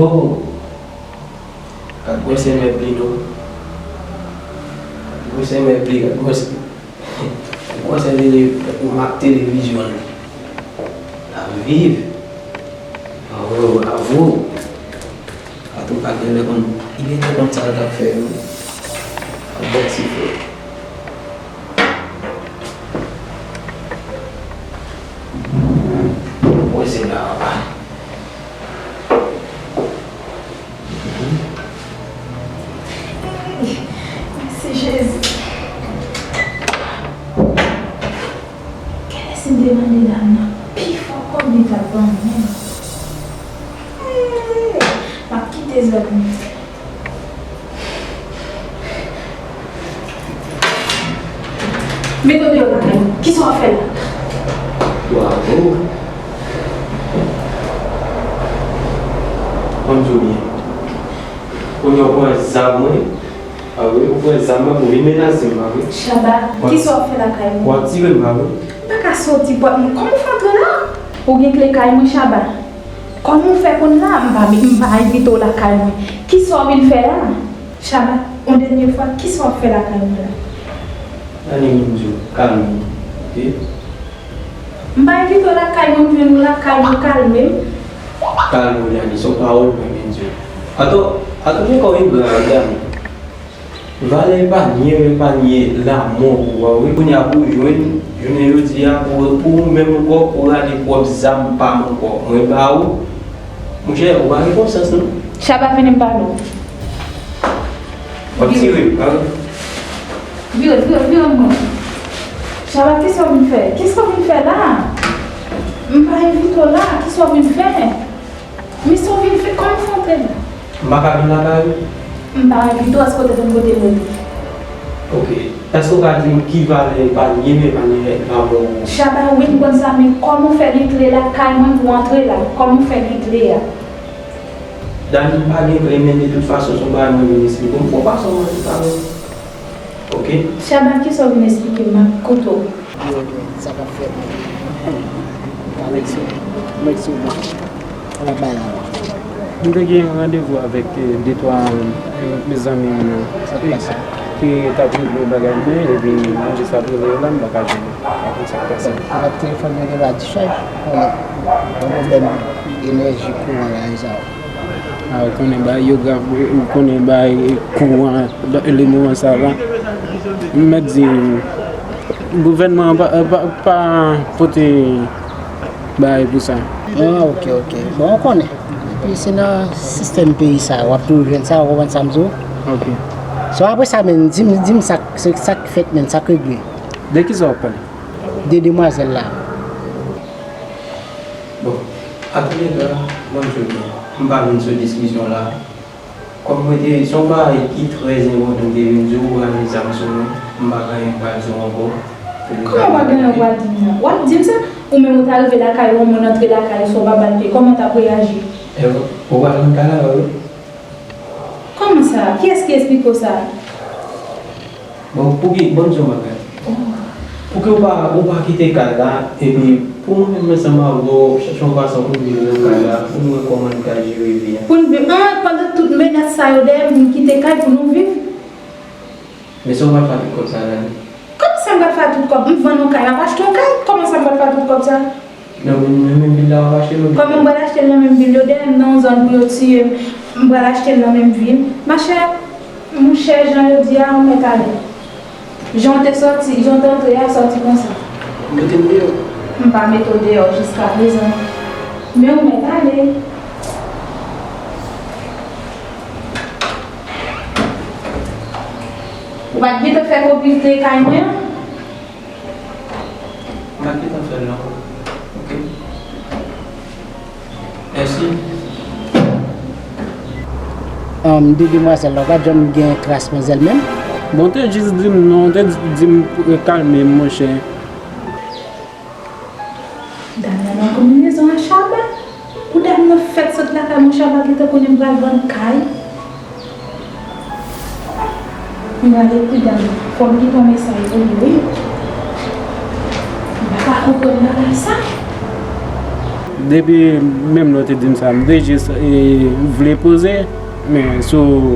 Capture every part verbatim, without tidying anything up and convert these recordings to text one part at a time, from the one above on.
Oh! Gad gwosè mèb li non. Gad gwosè mèb li, gad gwosè. Gad gwosè tele, mak televizyon li. L ap viv. Bravo, bravo. Antouka, genlè konn, genlè konn sa l t ap fè wi. Ap bwè ti frè. Mwen se la anba. Mèsi Jezi. Genlè si m te mande dam nan pi fò kòb li t ap ban mwen. M ap kite zòn nan. Mete w deyò lakay mwen. Kisa w ap fè la? Bravo. Ban m di w byen. Kounye a w pran zam mwen. A wi, ou pran zam mwen pou vin menase m, a wi. Chaba, kisa w ap fè lakay mwen? W ap tire m, a wi. M pa ka soti pòt mwen. Kòman w fè antre la? Ou gen kle kay mwen, Chaba? Kòman w fè konn la? M pa, m pa envite w lakay mwen. Kisa w vin fè la? Chaba, yon dènye fwa, kisa w ap fè lakay mwen la? Dani, m di w, kalme w, oke? M pa envite w lakay mwen, m jwenn ou lakay mwen, kalme m. Kalme w, Dani, se yon pawòl mwen vin di w. Atò, atò, men kòman w engra, Dani. Valè epanye, epanye lanmò pou ou, wi. Kounye a pou w jwenn, jounen jodi a, pou, pou ou menm ankò, pou w rale pwòp zam pa m ankò. Mwen ba ou, monchè, ou pa gen konsyans, non. Chaba, vini m pale w. W ap tire m, pa vre? Vire, vire, vire m mwen. Chaba, kisa w vin fè? Kisa w vin fè la? M pa envite w la, kisa w vin fè? Men sa w vin fè, kòman w fè antre la? M pa ka vin lakay ou? M pa envite w, èske w te konn kote m rete? Oke. Èske w ka di m ki valè epanye m, epanye lanmò ou? Chaba, wi, m konn sa, men kòman w fè gen kle lakay mwen pou w antre la? Kòman w fè gen kle a? Dani, m pa gen kle, men de tout fason, se yon bagay mwen vin esplike w. M pran pa sèlman tout alè. Oke. Chaba, kisa w vin esplike m? M ap koute w. Yo, sa k ap fèt? Mèsi. Mèsi, bon. Ala bay la. M te gen randevou avèk, eh, de twa, eh, mezanmi m yo, eh, ki t ap regle yon bagay mwen, epi m di sa pou yo la, m pa ka jwenn yo. Akoz sa k pase? Avèk telefòn mwen gen la di chay, konnen yon pwoblèm enèji kouran la, e sa. A, ou konnen bagay yo grav, ou konnen bagay kouran, le moman sa la. M mèt di, gouvènman an pa, pa, pa pote bagay pou sa. Ah, ok, ok. Bon, ou konnen. Epi se nan sistèm peyi sa, w ap toujou jwenn sa, ou konprann sa m di w? Ok. So, apre sa, menm, di m, di m sa, sa k fèt, menm, sa k regle. De kisa w ap pale? De demwazèl la. Bon, atoulega, mwen m di w byen, m pa vin sou diskisyon la. Kòm mwen te, se yon bagay ki trè enpòtan m te vin di w, ou rale zam sou mwen, m pa gen anyen m pral di w ankò. Kòman w pa gen anyen w pral di m nan? W ap di m sa? Ou menm ou ta rive lakay ou, yon moun antre lakay ou san w pa ba l pye, kòman w t ap reyaji? E, ou pral rann kay la avè w wi. Kòman sa? Kiyès ki esplike w sa? Bon, pouki, ban m di yon bagay. Pouki ou pa, ou pa kite kay la, epi pou mwen menm ansanm avè w, chèche yon fason pou n viv nan kay la, pou n wè kòman n ka jere vi a. Pou n viv, an, pandan tout menas sa yo dèyè m, pou n kite kay pou nou viv? Men sa w pral fè ak tout kòb sa la, Dani? Kòman sa m pral fè ak tout kòb? M vann yon kay, m ap achte yon kay. Kòman sa m pral fè ak tout kòb sa? Nan menm, nan menm vil la w ap achte l oubyen? Kòman m pral achte l nan menm vil? Yo dèyè m nan yon zòn pou yo tiye m. M pral achte l nan menm vil. Machè, monchè, jan yo di a, ou mèt ale. Jan w te sòti, jan w te antre a, sòti konsa. Ou mete m deyò? M pa mete w deyò jiskaprezan. Men ou mèt ale. Ou pa t gentan fè kopi kle kay mwen an? M pa t gentan fè l non. Ok. Mèsi. Ahn, de demwazèl la, ou pa t janm gen tras manzè l menm? Bon, w te jis di m non, w te di m pou kalme m, monchè. Dam nan nan konbinezon a Chaba. Pou dam nan fèk sot lakay mwen, Chaba gentan konnen m pral vann kay. M pral ekri dam nan. Fò m kite yon mesaj pou li, wi. M pa ka konprann bagay sa. M Depi menm lè w te di m sa, m te jis, e, vle poze, men si w,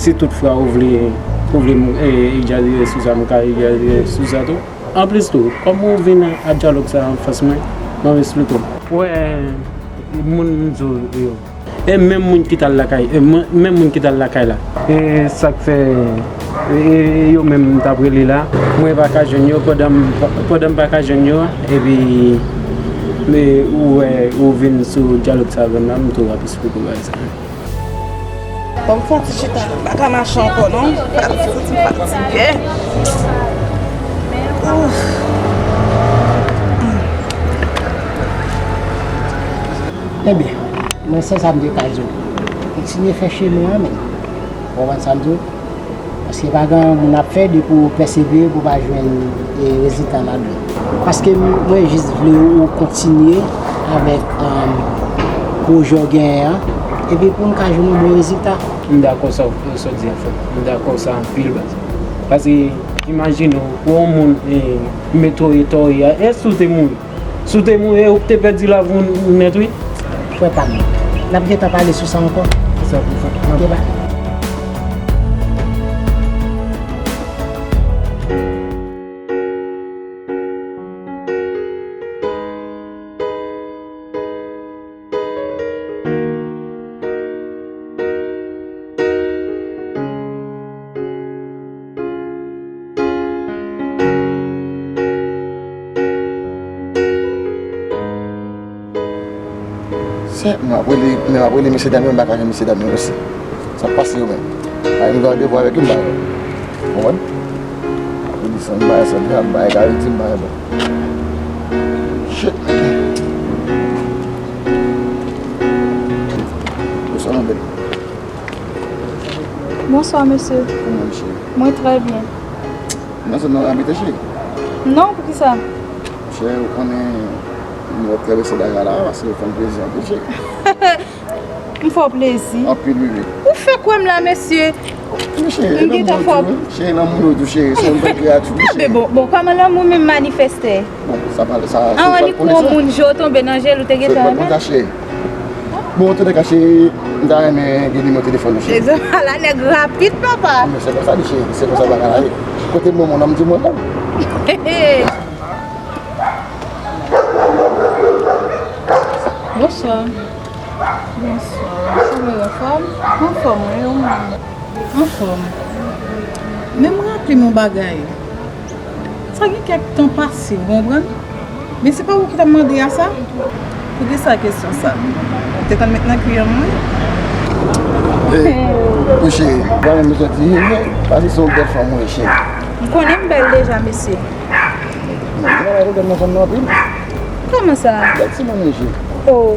si toutfwa ou vle, ou vle m, e, egzajere sou sa, m ka egzajere sou sa tou. Anplis tou, kòm ou vin a dyalòg sa anfas mwen, m ap esplike w. Ou wè moun m di w yo. E menm moun ki t al lakay, e mwen, menm moun ki t al lakay la. E sa k fè, e, e, yo menm m t ap rele la, mwen pa ka jwenn yo, pandan m pa, pandan m pa ka jwenn yo, epi, men ou wè, ou vin sou dyalòg sa avè m la, m tou ap esplike w bagay sa. Bon, m fè yon ti chita, m pa ka mache ankò non, m fatige, m fatige. Ouf. Ebyen, mwen se sa m te ka di w. Kontinye fè chemen an, men. Ou konprann sa m di w? Paske pa gen anyen moun ap fè depi w pèsevere pou w pa jwenn, e, rezilta ladan l. Paske m, mwen jis vle w kontinye avèk, um, pwojè w genyen an, epi pou n ka jwenn yon bon rezilta. M dakò sa w, sa w di a, frè m. M dakò sa anpil, baz. Paske, imajine w, pou yon moun, e, mete w eta w ye a, e si w te mouri? Si w te mouri, ou te pèdi lavi w nèt, wi. Frè pa m, n ap gentan pale sou sa ankò. Sa pou fè. Ok, bye. Sè, m ap rele, m ap rele mesye dam yo, m pa ka jwenn mesye dam yo osi. Sa k pase yo menm? Ay, m gen randevou avèk yo, m pa wè. Konprann? Ap rele san bay, san bay, bay, ka rele di m pa wè. Shit. Yo sa nan bèl. Bonswa, mesye. Kòman w ye, cheri? Mwen trè byen. Nan zòn nan w abite, cheri? Non, poukisa? Cheri, ou konnen, m wè w travèse bagay la, paske ou fè m plezi anpil, cheri. M fè w plezi? Anpil, wi, wi. Ou fèk wè m la, mesye. Wi, cheri, m gentan fè w. Cheri, lanmou yo di w, cheri, se yon bèl kreyati, wi, cheri. Bon, bon, kòman lanmou menm manifeste? Bon, sa pale, sa, an, annik yon moun je w tonbe nan je l, ou te gentan renmen l? Bon, antouka, cheri, m ta renmen gen nimewo telefòn ou, cheri. Egzanp la, nèg rapid, papa. Men se konsa li, cheri, se konsa bagay la ye. Kote m, mwen, m di mwen menm. Bonswa. Bonswa. Kòman w ye, anfòm? Anfòm, wi, ou menm? Anfòm. Men m raple m yon bagay. Sa gen kèk tan pase, ou konprann? Men se pa ou ki t ap mande a sa? Poukisa kesyon sa? Ou te konn met nan kwi an mwen? Ey, mon cheri, pa menm bezwen di, paske se yon bèl fanm ou ye, cheri. M konnen m bèl deja, mesye. Non, gen bagay pwoblèm nan zòn nan anpil. Kòman sa? Bèl timoun wi, cheri. Oh.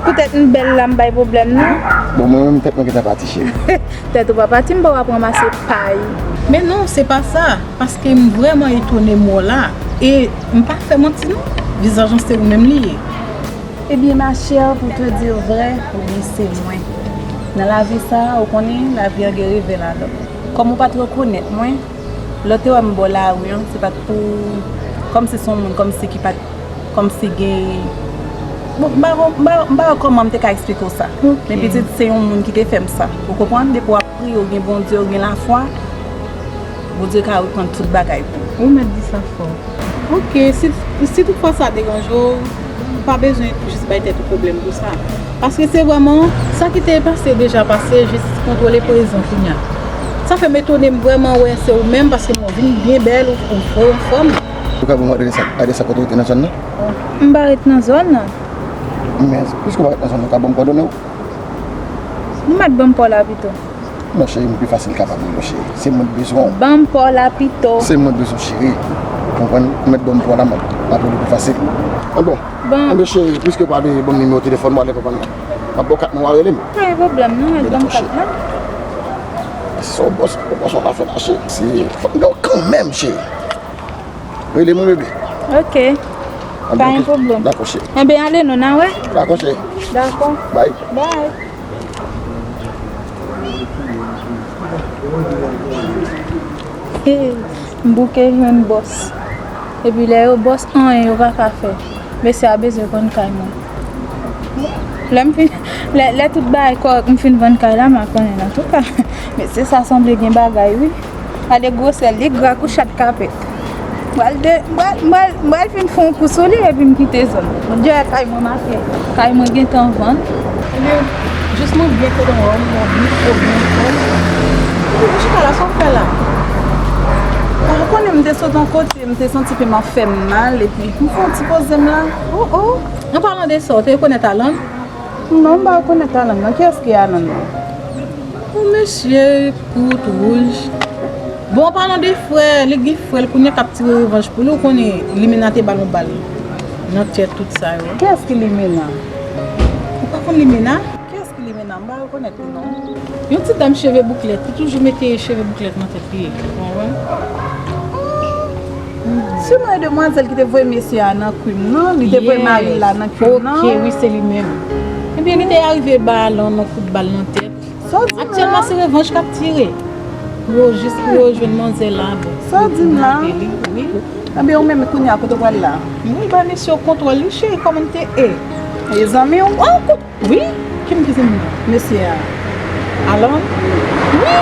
Poutèt m bèl la, m bay pwoblèm, non? Bon, mwen menm, tèt mwen gentan pati, cheri. Tèt ou pa pati, m ba w ap ranmase pay. Men non, se pa sa. Paske m vrèman etone m wè w la. E m pa fè manti, non. Vizaj lan se ou menm li ye. Ebyen, ma chère, pour te dire vrai, wi, se mwen. Nan lavi sa a, ou konnen, lavi an gen revè ladan l. Kòm ou pa t rekonèt mwen, lè w te wè m bò lari an, se pa t pou, kòmsi se yon moun, kòmsi ki pa t, kòmsi gen, bon, m pa, m pa, m pa wè kòman m te ka eksplike w sa. Ok. Men pitit, se yon moun ki te fè m sa. Ou konprann? Depi w ap priye, w gen Bondye, w gen lafwa, Bondye ka reprann tout bagay pou ou. Ou mèt di sa fò. Ok, si, si toutfwa sa deranje w, ou pa bezwen jis bay tèt ou pwoblèm pou sa. Paske se vrèman, sa ki te pase deja pase, jis kontwole prezan kounye a. Sa fè m etone m vrèman wè se ou menm, paske m wè w vin byen bèl, ou, ou fre, ou anfòm. Ou ka ban m adrès, adrès ak kote w rete nan zòn nan? M pa ret nan zòn nan. Men, piske w pa ret nan zòn nan, ou ka ban m kòdone w? Ou mèt ban m pa w la pito. Non, cheri, m pi fasil kapab wi, non, cheri. Se mwen k bezwen w. Ban m pa w la pito. Se mwen k bezwen w, cheri. Ou konprann? Ou mèt ban m pa w la, m ap, m ap rele w pi fasil. An bon. Bon. Anben, cheri, piske w pa vle ban m nimewo telefòn mwen, ale konprann. M ap ba w kat mwen, w a rele m. Pa gen pwoblèm, non, mèt ban m kat lan. Se yon bòs, yon bòs w ap fè la, cheri. Se, fòk m gen w kanmenm, cheri. Rele mwen, bebe. Ok. Anben, pa gen pwoblèm. Dakò, cheri. Enben, ale non, n a wè. Dakò, cheri. Dakò. Bye. Bye. Hey, m bouke jwenn bòs. Epi lè yo bòs, anyen yo pa ka fè. Mesye a bezwen vann kay mwen. Lè m fin, lè, lè tout bagay kòrèk, m fin vann kay la, m a konnen antouka. Mesye sa sanble gen bagay, wi. Gade gwosè l, li gra kou chat kapèt. M pral de, m pral, m pral, m pral fin fè yon kou sou li epi m kite zòn. Bondye wè kay mwen make. Kay mwen gentan vann. Ebyen, jis mwen byen kote m wè w, mwen byen fò, byen fò. Epi, mwen chita la, sa w fè la? Ou konnen m te sot yon kote, m te santi ke m ap fè m mal, epi m fè yon ti poze m la. Oh, oh. An palan de sa, w te rekonèt Alan? Non, m pa rekonèt Alan, non. Kiyès ki Alan, non? Yon mesye kout, wouj. Bon, an palan de frè, li gen frè l kounye a k ap tire revanj pou li, ou konnen Limena te ba l yon bal nan tèt, tout sa yo. Kiyès ki Limena? Ou pa konn Limena? Kiyès ki Limena? M pa rekonèt li, non. Yon ti dam cheve bouklèt, li toujou mete cheve bouklèt nan tèt li, ou konprann? Siman e demwazèl ki te voye mesye a nan kwi m, non? Li te voye mari l la nan kwi m, non? Ok, wi, se li menm. Ebyen, li te arive ba Alan yon kout bal nan tèt. Sa w di m la? Aktyèlman, se revanj k ap tire. Pou yo, jis pou yo jwenn manzè la, bon. Sa w di m la? Wi. Ebyen, ou menm, kounye a, kote w pral la? Wi, ba mesye yo kontwòl li, cheri, kòman te e? E zanmi w? Oh, kout Wi, ki m ki se moun nan? Mesye a. Alan? Wi!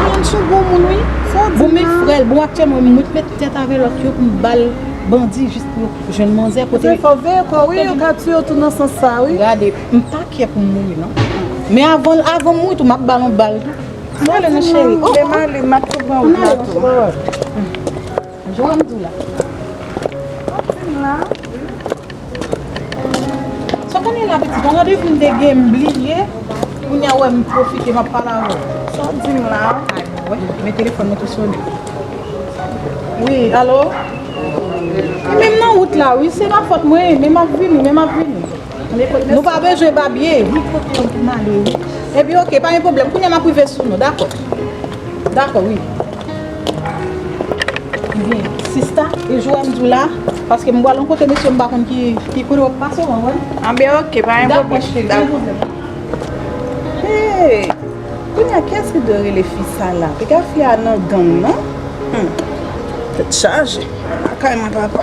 Alan se yon bon moun, wi. Sa w di m la? Bon, men frè l, bon, aktyèlman, mwen mèt met tèt avè lòt yo pou m ba l bandi jis pou yo jwenn manzè kote. Fò w veye kò w, wi, yo ka tiye w tou nan sans sa, wi. Gade, m pa kyè pou m mouri, non. Men avan, avan m mouri tou, m ap ba l yon bal tou. Mwen ale, non, cheri. Oh, oh. Men m ale, m ap tou pran wout la tou. Jwè m di w la. Sa w konnen la, pitit, yon randevou m te gen, m bliye. Kounye a, w wè m pwofite, m ap pale avè w. Sa w di m la? Ay, wè, men telefòn mwen tou sonnen. Wi, alo? Li menm nan wout la, wi, se pa fòt mwen, men m ap vini, men m ap vini. Nou pa bezwen babye. Wi, kote w pou m ale, wi. Epi, oke, pa gen pwoblèm. Kounye a, m ap rive sou nou, dakò? Dakò, wi. Ebyen, sista, e jwè m di w la, paske m pral yon kote, mesye, m pa konn ki, ki kote w ap pase, w wè. Anben, oke, pa gen pwoblèm. Dakò, cheri, pa gen pwoblèm. Hey! Kounye a, kiyès ki dwe rele fi sa la? Piga fi a nan gang, non? Hmm. Tèt chaje. Lakay mwen, papa.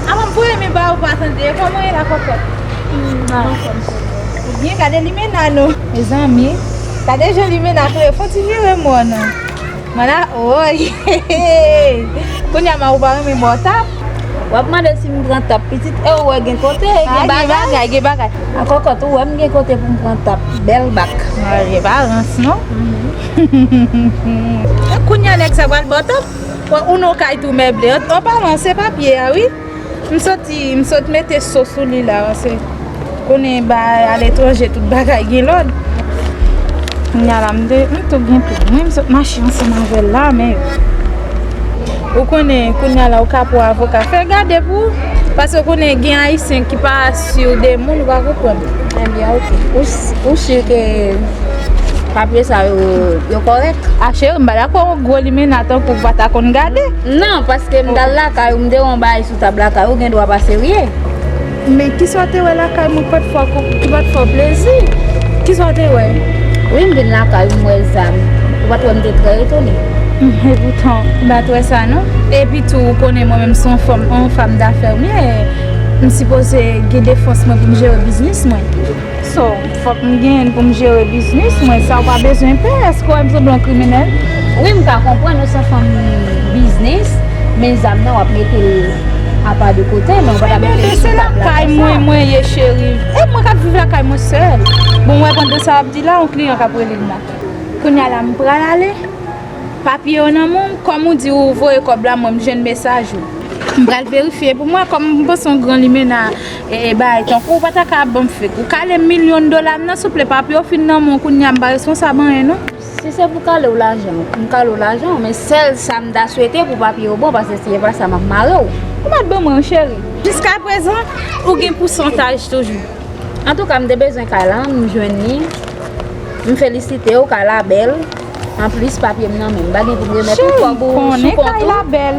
Avan m voye men ba ou pa tande, kòman ye la kòkòt? Ou byen, gade limena non. Mezanmi, gade jan limena klere, fò ti vire mò non. Manda, oy. Kounye a, ma ou pa renmen ba w tap? W ap mande si m pran tap, pitit, e ou wè gen kote, gen bagay. Gen bagay, gen bagay. A kòkòt, ou wè m gen kote pou m pran tap. Bèl bak. Mare pa rans, non? E kounye a, nèg sa pral ba w tap? Ou non kay tou meble. An palan, se papye a, wi. M soti, m sot mete so sou li la, se konnen ba aletranje tout bagay gen lòd. Kounye a la, m te, m tou gen tou. Mwen, m sot mache ansanm avè l la, men ou konnen, kounye a la, ou ka pran avoka. Fè gade pou ou, paske ou konnen gen Ayisyen ki pa si de moun, ou pa konprann. Ebyen, oke. Ou, ou si ke papye sa yo, yo kòrèk? A cheri, m pa dakò, yon gwo limena tankou w pa ta konn gade. Non, paske m t al lakay ou, m te wè yon bagay sou tab lakay ou, gen dwa pa serye. Men kisa w te wè lakay mwen ki pa t fè w, ki pa t fè w plezi? Kisa w te wè? Wi, m vin lakay ou, m wè zam. Ou pa t wè m te trè etone? E poutan, m pa t wè sa non. Epi tou, ou konnen mwen menm se yon fanm, yon fanm dafè m ye. M sipoze gen defans mwen pou m jere biznis mwen. So, fòk m genyen l pou m jere biznis mwen, sa w pa bezwen pè, èske w wè m sanble yon kriminèl? Wi, m ka konprann ou se yon fanm biznis, men zam nan w ap mete l apa de kote, men w pa ta mete l sou tab la konsa. Ebyen, se lakay mwen, mwen ye, cheri. E mwen k ap viv lakay mwen sèl. Bon, w wè pandan sa w ap di la, yon kliyan k ap rele m la. Kounye a la, m pral ale. Papye yo nan men w, kòm ou di ou voye kòb la, mwen m jwenn mesaj ou. M pral verifye pou mwen, kòm m panse yon gran limena, e, e, bagay tankou w pa ta ka ap ban m fek. Ou kale m milyon dola m nan, souple, papye yo fin nan men w, kounye a m pa responsab anyen, non. Si se pou kale w lajan, m kale w lajan w, men sèl sa m ta swete pou papye yo bon, paske si se pa sa, m ap mare w. Ou mèt ban mwen, cheri. Jiskaprezan, ou gen pousantaj toujou. Antouka, m te bezwen kay la, m jwenn li. M felisite w, kay la bèl. Anplis, papye m nan men m, m pa gen pou m remèt ou kòb ou sou kont ou. Konnen kay la bèl.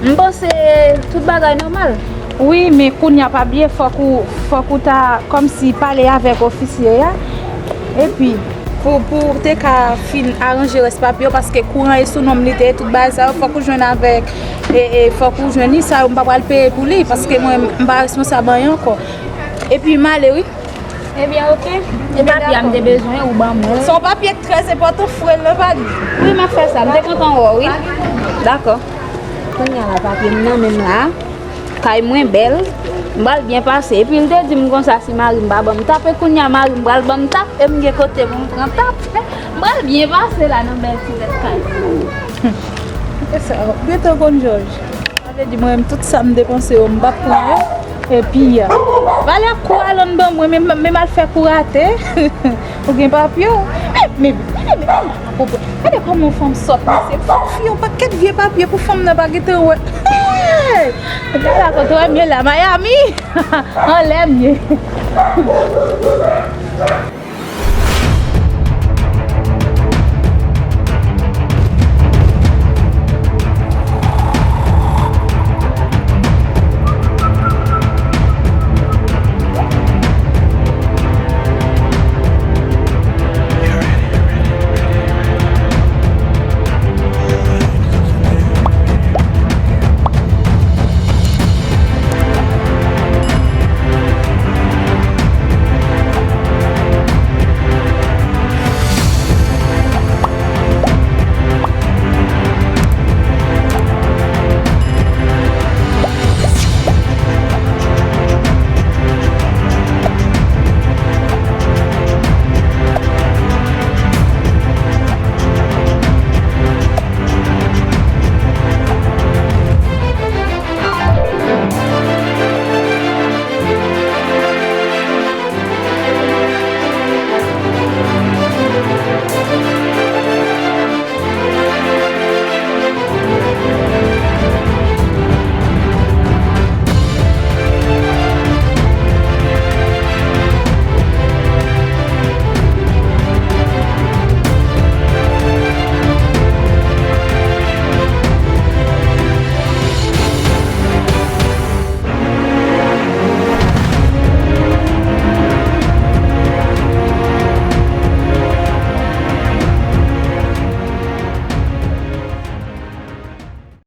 M panse tout bagay nòmal. Wi, men kounye a pa bliye fòk ou fòk ou ta kòmsi pale avèk ofisye a. Epi pou pou te ka fin aranje rès papye yo paske kouran e sou non m li te ye tout bagay sa yo fòk ou jwenn avèk e, e fòk ou jwenn li sa yo m pa pral peye pou li paske mwen m pa responsab anyen ankò. Epi m ale wi. Ebyen oke. E papye a m te bezwen ou ban mwen. Se yon papye k trè enpòtan fre l nan pa di. Wi m ap fè sa, m te kontan wè w wi. Dakò. Kounye a la papye m nan men m la. Kay mwen bèl. M pral byen pase. Epi l te di m konsa si mari m pa ban m tap e kounye a mari m pral ban m tap e m gen kote pou m pran tap. M pral byen pase la nan bèl ti tèt kay. E sa, byen tan konn jòj. Sa vle di mwen menm tout sa m depanse yo m p ap pran yo. Epi valè ap kou alon ban mwen men m al fè kou rate. Ou gen papye w. Men men men men men pa konprann. Gade kòman yon fanm sòt mesye. Fòk fi yon pakèt vye papye pou fanm nan pa gentan wè. Gade la kote w ye la Miami. Anlè m ye.